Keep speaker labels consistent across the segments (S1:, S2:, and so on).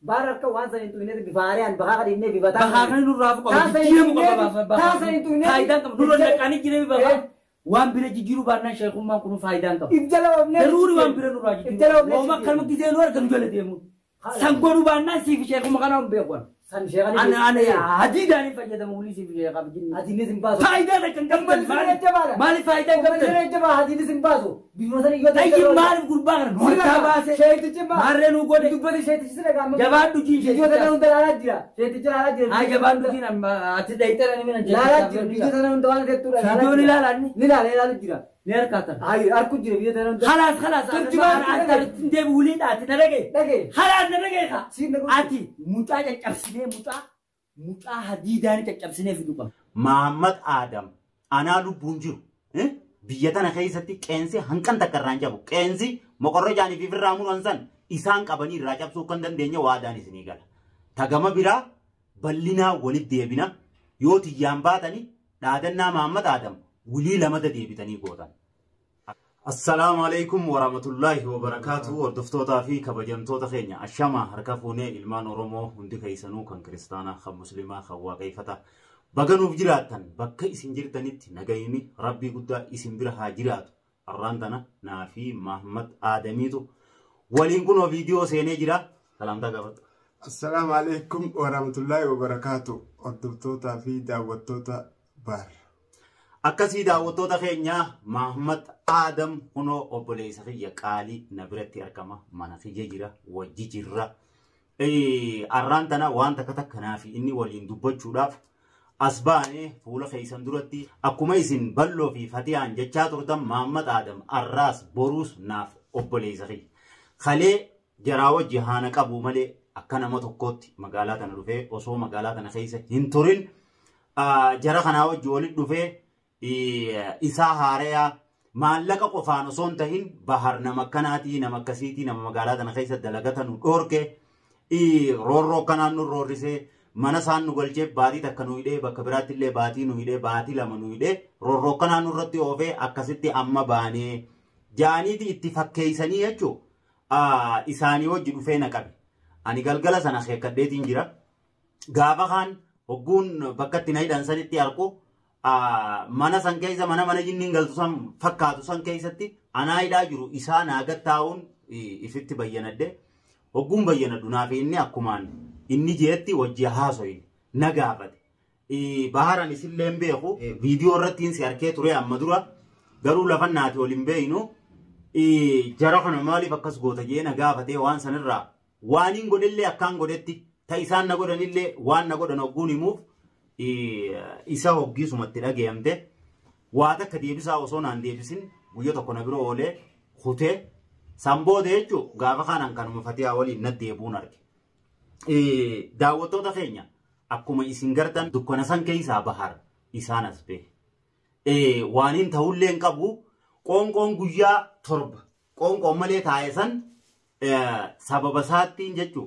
S1: Baar harka waan san hin tuqneeti bifa haaraan bahaa qadinnee bifa taan.
S2: Bahaa kan nurraa fuqa.
S1: Taasa hin
S2: Jijjiiramu
S1: tuqneeti.
S2: qaba bahaa.
S1: Taasa hin tuqneeti.
S2: Faayidaan qaba. Nurra naqanii jireenya bahaa.
S1: Eh.
S2: Waan bira jijjiiruu baannaan sheekummaan kun faayidaan qaba.
S1: If jala oofnee.
S2: Daruuri waan bira nurraa
S1: If jala
S2: jijjiiru.
S1: oofnee.
S2: Wooma akkanuma gisee nu arganu jala deemu. San godhuu baannaan siif sheekuma kana hin beeku.
S1: San sheekanii.
S2: Ana ana hadiidhaan hin fayyadamu wulii siif sheekaaf jinni.
S1: Hadiinis hin baasu.
S2: Faayidaa takka hin qabdan
S1: Gammalisiin jajjabaadha.
S2: maaliif faayidaa hin qabdan?
S1: Gammalisiin jajjabaa hadiinis hin baasu. Bifuma san iyyoo
S2: Tayyi maaliif gurbaa kana nu harkaa baase?
S1: Sheetichi maa.
S2: Maarree nu godhe.
S1: Dubbati sheetichi si dhagaa.
S2: Jabaadhu jiin
S1: Biyyoota
S2: sheeticha.
S1: kana hunda laalaa jira. Sheetichi laalaa jira.
S2: Haa jabaadhu jiin amma ati dhayitee ni mina
S1: Laalaa jira. Biyyoota kana hunda waan jettuudha.
S2: Viidiyoo ni ilaalaa inni?
S1: Ni ilaala ilaalu jira.
S2: Ni harkaatan.
S1: Ayi harku jira biyyoota kana hunda.
S2: Khalaas khalaas.
S1: Turjumaan
S2: Ati deebi wuliidha ati na dhagaye.
S1: Dhagaye.
S2: Khalaas na dhagaye kaa.
S1: Siin dhagaye.
S2: Ati mucaa caccabsinee mucaa mucaa hadiidaan caccabsinee fidu qaba.
S3: Mahammad Adam anaa lubbuun jiru biyya tana keessatti qeensi hanqan takka irraa hin cabu. Qeensi moqorra jaanii fi firraa muran san isaan qabanii irraa cabsuu kan dandeenye waadaan isinii gala. Tagama biraa bal'inaa walitti deebina yoo tiyyaan baatanii dhaadannaa Mahammad Adam wulii lamata deebitanii gootan. Assalaamu alaikum warahmatullaahi wabarakaatu. Hordoftootaa fi kabajamtoota keenya ashama harka fuunee ilmaan Oromoo hundi keessanuu kan kiristaanaa, kan musliimaa, kan waaqeffataa. Baga nuuf jiraattan bakka isin jirtanitti nagayini rabbii guddaa isin bira haa jiraatu. Har'aan tana naa fi Mahammad Aadamiitu waliin kunoo viidiyoo seenee jira. Salaamtaa gaafadhu.
S4: Assalaamu alaikum warahmatullaahi wabarakaatu. Hordoftootaa fi daawwattoota baar.
S3: Akkasii daawwattoota keenya Mahammad Aadam kunoo obboleessa kiyya qaalii na biratti argama. Mana kiyya jira, wajji jirra. Har'aan tana waan takka takka naa fi inni waliin dubbachuudhaaf as baanee fuula keessan duratti akkuma isin balloo fi fatiyaan jechaa turtan Mahammad Aadam har'aas boruus naaf obboleessa kiyya. Kalee jaraa wajji haana qabu malee akka nama tokkootti magaalaa tana dhufee osoo magaalaa tana keessa hin turin jara kanaa wajji walitti dhufee isaa haarayaa maallaqa qofaan osoo hin tahin bahar nama akkanaatii nama akkasiitii nama magaalaa tana keessa dalagata nu dhoorke roorroo akkanaan nu roorrisee mana isaan nu galchee baatii takka nu hidhee bakka biraatti illee baatii nu hidhee baatii lama nu hidhee roorroo akkanaan nurratti oofee akkasitti amma baanee jaaniiti itti fakkeessanii jechuu isaanii wajji dhufee na qabe. Ani galgala sana keekkadheetiin jira. Gaafa kaan hogguun bakka itti na hidhan sanitti arku mana san keessa mana mana jinniin galtu san fakkaatu san keessatti anaa hidhaa jiru isaa naa gattaa'uun ifitti bayyanadhe. Hogguun bayyanadhu naaf inni akkumaan inni jeetti wajji haasoyin na gaafate. Baharan isillee hin beeku viidiyoo irratti si harkee ture amma dura garuu lafa naati ol hin beeynu jara kana maaliif akkas goota jee na gaafatee waan sanirraa waan hin godhellee akkaan godhetti ta isaan na godhanillee waan na godhan hogguun himuuf isa hoggiisumatti dhageeyamte waa takka deebisaa osoo naan deebisin guyya tokko na bira oolee kutee san booda jechuu gaafa kanaan kanuma fatiyaa waliin na deebuun arge. Daawwattoota keenya akkuma isin gartan dukkana san keessaa bahar isaan as bahe. Waan hin ta'ullee hin qabu qoonqoon guyyaa 7 qoonqoon malee taa'e san sababa isaattiin jechuu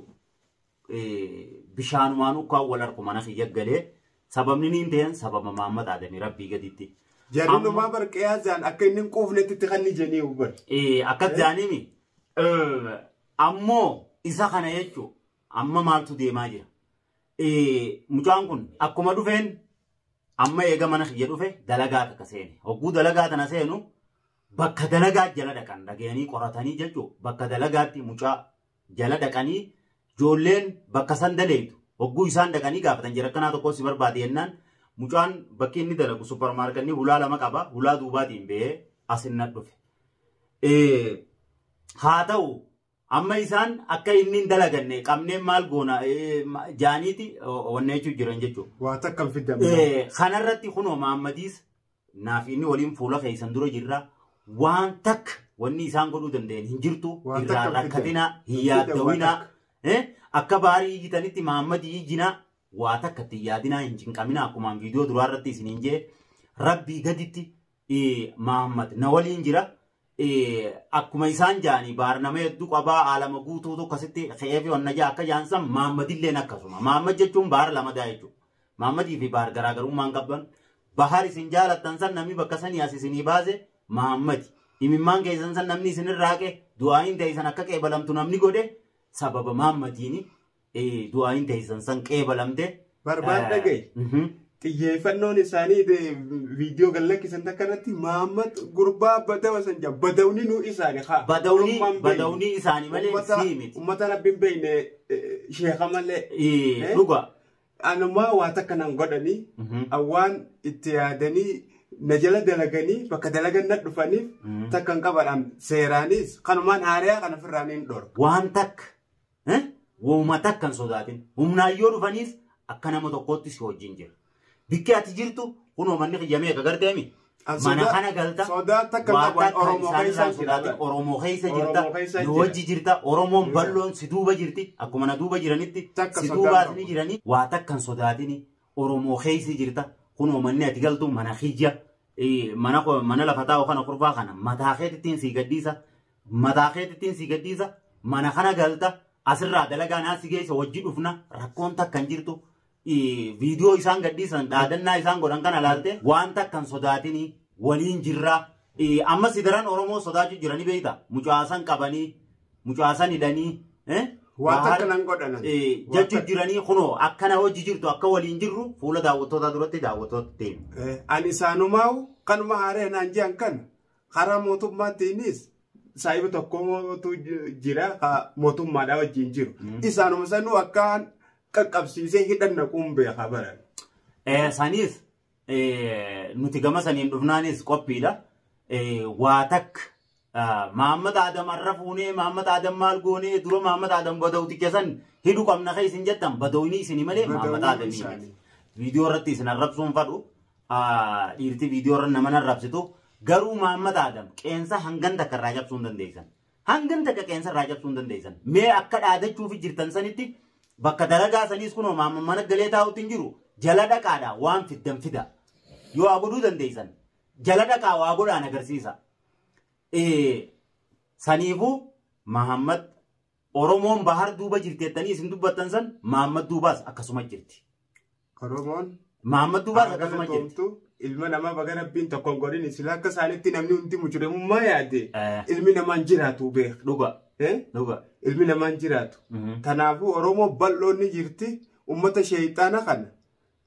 S3: bishaanumaan ukkaan wal harku mana kiyya galee sababni niin ta'een sababa Mahammad Aadamii rabbii gaditti.
S4: Jarri numaa bar qiyaasaan akka inni hin quufnetti itti kan ni jennee bar.
S3: Akkas jaaniimi ammoo isa kana jechuu amma maaltu deemaa jira. Mucaan kun akkuma dhufeen amma eega mana kiyya dhufe dalagaa takka seene. Hogguu dalagaa tana seenu bakka dalagaa jala dhaqan dhageenii qoratanii jechuu bakka dalagaatti mucaa jala dhaqanii ijoolleen bakka san daleetu hogguu isaan dhaqanii gaafatan jira akkanaa tokko si barbaade jennaan mucaan bakki inni dalagu supparmaarkanni hulaa lama qaba hulaa duubaatiin ba'ee asin na dhufe. Haa ta'u amma isaan akka inni hin dalaganne qabneen maal goona jaaniiti wanna jechuu jiran jechuudha.
S4: Waa takka hin fidamne.
S3: Kanarratti kunoo Mahammadiis naaf inni waliin fuula keessan dura jirra. Waan takka wanni isaan godhuu danda'an hin jirtu
S4: Waan
S3: irraa
S4: takka hin fidan.
S3: rakkatinaa hin
S4: Hin fidan waan
S3: yaaddawinaa.
S4: takka.
S3: Akka baarii ijjitanitti Mahammadii ijjinaa waa takka itti yaadinaa hin cinqaminaa akkumaan viidiyoo duraa irratti isiniin jee rabbii gaditti Mahammad na waliin jira. Akkuma isaan jaanii baar nama hedduu qabaa alama guutuutu akkasitti ka'ee fi wanna jaa akka jaan san Mahammadilleen akkasuma. Mahammad jechuun baar lamadaa jechuudha. Mahammadii fi baar garaagarummaa hin qaban. Bahar isin jaalattan san namni bakka sanii as isinii baase Mahammadi. Imimmaan keessan san namni isinirraa haqe du'aayin ta'e san akka qeebalamtu namni godhe sababa Mahammadiini. Du'aayin teessan san qeebalamte.
S4: Barbaad dhagaye. Xiyyeeffannoon isaanii viidiyoo gallakkisan takka irratti Mahammad gurbaa badawa san jaa badawni nuu isaani haa.
S3: Badawni
S4: Oromummaan beekne.
S3: Badawni isaanii malee sii miti.
S4: Uummata rabbiin beekne sheeka malee.
S3: Dhuga.
S4: Anumaa waa takka nan godhanii waan itti yaadanii na jala dalaganii bakka dalagan na dhufaniif takka hin qaban seeraanis kanumaan haariyaa kana ofirraa niin dhorka.
S3: Waan takka wooma takka hin sodaatin. Humnaan yoo dhufaniis akka nama tokkootti si wajjin jira. Bikki ati jirtu kunoo manni kiyyamee akka garteemi. Mana kana galta.
S4: Sodaa takka
S3: Waa
S4: qaban
S3: takka
S4: Oromoo
S3: isaan
S4: keessa
S3: irraa sodaatin.
S4: jira.
S3: Oromoo keessa jirta.
S4: Oromoo keessa
S3: Nu
S4: jira.
S3: wajji jirta. Oromoon bal'oon si duuba jirti. Akkuma na duuba jiranitti
S4: Takka
S3: si
S4: sodaan
S3: duubaas
S4: qabu.
S3: ni jiranii. Waa takka hin sodaatini. Oromoo keessa jirta. Kunoo manni ati galtu mana kiyya. Mana mana lafa taa'u kana kurbaa kana mataa keetittiin sii gadhiisa. Mataa keetittiin sii gadhiisa. Mana kana galta. Asirraa dalagaa naa si geessa wajji dhufna. Rakkoon takka hin jirtu. Viidiyoo isaan gadhiisan dhaadannaa isaan godhan kana laalte waan takka hin sodaatini waliin jirra. Amma si daran Oromoo sodaachuu jiranii beekta. Mucaasan qabanii, mucaasan hidhanii.
S4: Waa takka nan godhanan.
S3: Jechuu jiranii kunoo akkana hojii jirtu akka waliin jirru fuula daawwattootaa duratti daawwattoota deemu.
S4: Ani isaanumaa'u kanuma haaree naan jiran kana karaa mootummaatiinis saayiba tokkotu jira ka mootummaadhaa wajjin jiru. Isaanuma sanuu akkaan qaqqabsiisee hidhan naquun beekaa baran.
S3: Saniis nuti gama saniin dhufnaanis qophiidha. Waa takka Mahammad Adam har'a fuunee Mahammad Adam maal goonee dura Mahammad Adam badawticha san hidhu qabna kee isin jettan badawni isinii malee Mahammad
S4: Badawni
S3: Adamii
S4: isaanii.
S3: miti. Viidiyoo irratti isin arrabsuun fadhu dhiirti viidiyoo irra nama arrabsitu garuu Mahammad Adam qeensa hangan takka irraa cabsuu hin dandeessan. Hangan takka qeensa irraa cabsuu hin dandeessan. Mee akka dhaadachuuf jirtan sanitti bakka dalagaa saniis kunoo Mahammad mana galee taa'utti hin jiru jala dhaqaadha waan fiddan fida. Yoo waa godhuu dandeessan jala dhaqaa waa godhaan agarsiisa. Saniifuu Mahammad Oromoon bahar duuba jirti jettanii isin dubbattan san Mahammad duubaas akkasuma jirti.
S4: Oromoon
S3: Mahammad duubaas akkasuma jirti.
S4: galatoomtu ilma namaa baga rabbiin tokkoon godhin sila akka isaanitti namni hundi mujrimummaa yaade ilmi namaa hin jiraatu beeka.
S3: Dhuga. Dhuga.
S4: Ilmi namaa hin jiraatu. Kanaafuu Oromoo bal'oon ni jirti uummata sheeyxaana kana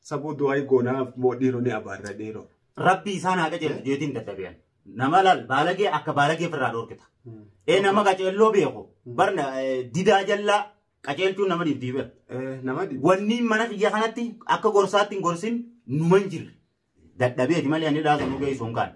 S4: sabuu du'aa goonaaf moo dhiiroo ni abaarra dhiiroo.
S3: Rabbi isaan haa qajeelchu jeetiin dadhabiyan. Nama laal baalagee akka baalagee ofirraa dhorkita. Nama qajeelloo beeku barna didaa jallaa qajeelchuun nama dhiibdiibeera.
S4: Nama dhibu.
S3: Wanni mana kiyya kanatti akka gorsaatti hin gorsin numa hin jirre. Dadhabeeti malee ani dhaasa nu geessu hin kaane.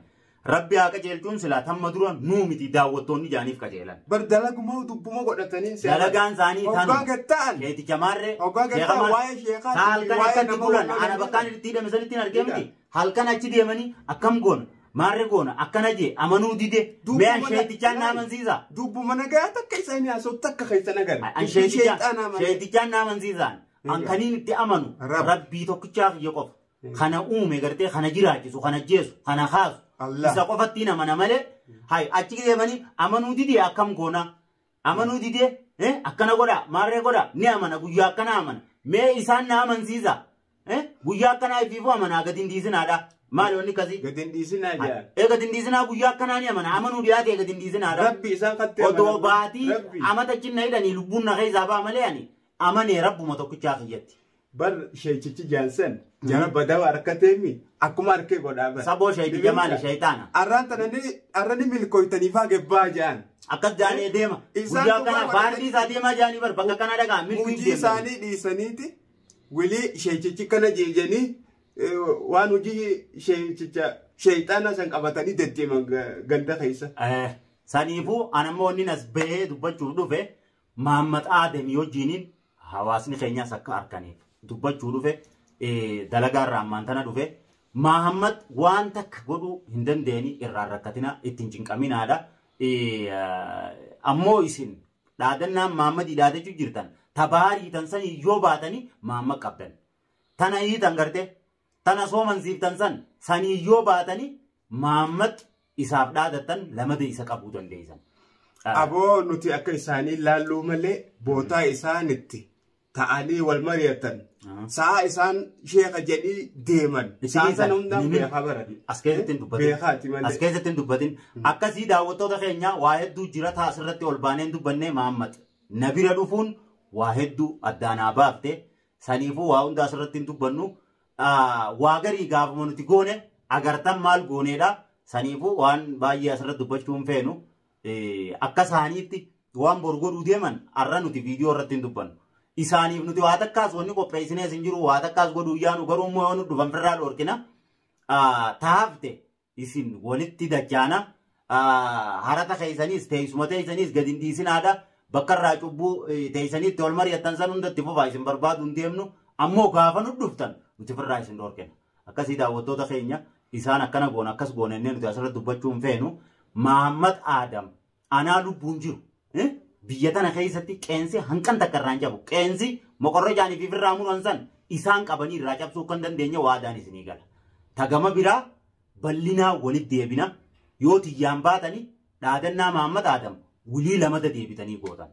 S3: Rabbi haa qajeelchuun silaa tamma dura nuu miti daawwattoonni jaaniif qajeelan.
S4: Bar dalaguma dubbuma godhatanii
S3: Dalagaan isaanii
S4: Hoggaa
S3: tanuma.
S4: gatta'an.
S3: Sheeticha maarree.
S4: Hoggaa gatta'an waa'ee sheekaa
S3: Halkan
S4: waa'ee
S3: akkatti
S4: nama
S3: bulan
S4: hoggaa
S3: ana bakkaan itti hidhame sanitti hin argee miti.
S4: Hidha.
S3: Halkan achi deemanii akkam goona maarree goona akkana jee amanuu dide mee an sheetichaan na amansiisa.
S4: Dubbuma nagaa takka isaanii haasa'u takka keessa nagan.
S3: An sheetichaan na amansiisaan. An kaniin itti amanu
S4: Rabbi.
S3: rabbii tokkichaa kiyya qofa. Kana uume gartee kana jiraachisu kana jeesu kana kaasu.
S4: Allah.
S3: Isa qofattiin amana malee hay achi deemanii amanuu didee akkam goona amanuu didee akkana godha maarree godha ni amana guyyaa akkana amana mee isaan na amansiisa guyyaa akkanaa ifiifuu amanaa gadi hin dhiisinaadha maali wanni akkasii
S4: Gadi hin dhiisinaa jedhan.
S3: gadi hin dhiisinaa guyyaa akkanaa ni amana amanuu dhiyaate gadi hin dhiisinaadha
S4: Rabbi isaan kattee
S3: odoo baatii
S4: Rabbi.
S3: amata chinna hidhanii lubbuun na keessaa ba'a malee ani amanee rabbuma tokkichaa kiyyatti.
S4: Bar sheechichi jaansan jara badawa harkateemi akkuma harkee godhaa bar.
S3: Saboo sheeticha maali shayxaana.
S4: Arraan tanani arrani milkooytaniifaa gebbaa jedhan.
S3: Akkas jaanee deema.
S4: Isaan
S3: Guyyaa
S4: dhugaa
S3: kana
S4: godhatanii-
S3: baardii isaa deemaa jaanii bar bakka kana dhagaa milkii
S4: Hojii
S3: deemanii.
S4: isaanii dhiisaniiti wilii sheechichi kana jeejanii waan hojii sheechicha sheexaana san qabatanii deddeeman ganda keessa.
S3: Saniifuu anammoo inni as bahee dubbachuuf dhufe Mahammad Aadamii wajjiniin hawaasni keenyas akka harkaniif dubbachuu dhufe dalagaa irraa ammaan tana dhufe Mahammad waan takka godhuu hin dandeenye irraan rakkatina ittiin cinqaminaadha. Ammoo isin dhaadannaan Mahammadii dhaadachuu jirtan tabaarii tan sanii yoo baatanii Mahammad qabdan. Tana hiitan garte tana soomansiiftan san sanii yoo baatanii Mahammad isaaf dhaadattan lamada isa qabuu dandeessan.
S4: Aboo nuti akka isaanii laalluu malee bootaa isaanitti ta'anii wal mari'atan. Sa'a isaan sheeka jedhii deeman. Sa'a sana hundaan beekaa baran.
S3: As keessatti hin dubbatin.
S4: Beekaati malee.
S3: As keessatti hin dubbatin. Akkasii daawwattoota keenya waa hedduu jira ta'a asirratti ol baanee hin dubbanne Mahammad. Na bira dhufuun Waa hedduu addaanaa baafte. Saniifuu waa hunda asirratti hin dubbannu. Waa garii gaafuma nuti goone agartan maal gooneedha. Saniifuu waan baay'ee asirratti dubbachuu hin feenu. Akka isaaniitti waan bor godhuu deeman har'a nuti viidiyoo irratti hin dubbannu. Isaaniif nuti waa takkaas wanni qopheessinees hin jiru, waa takkaas godhuu yaanu, garuu immoo yoo nu dhufan firraa dhoorkina. Taafte isin walitti dachaana, harata keessaniis teessuma teessaniis gadi hin dhiisinaadha. Bakka irraa cubbuu teessaniitti wal mari'attan san hundatti fufaa, isin barbaadu hin deemnu, ammoo gaafa nu dhuftan nuti firraa isin dhoorkina. Akkasii daawwattoota keenya, isaan akkana goona akkas goona innee nuti asirratti dubbachuu hin feenu. Mahammad Aadam anaa lubbuun jiru biyya tana keessatti qeensi hanqan takka irraa hin cabu. Qeensi moqorra jaanii fi firraa muran san isaan qabanii irraa cabsuu kan dandeenye waadaan isinii gala. Tagama biraa bal'inaa walitti deebina, yoo tiyyaan baatanii dhaadannaa Mahammad Aadam wulii lamata deebitanii gootan.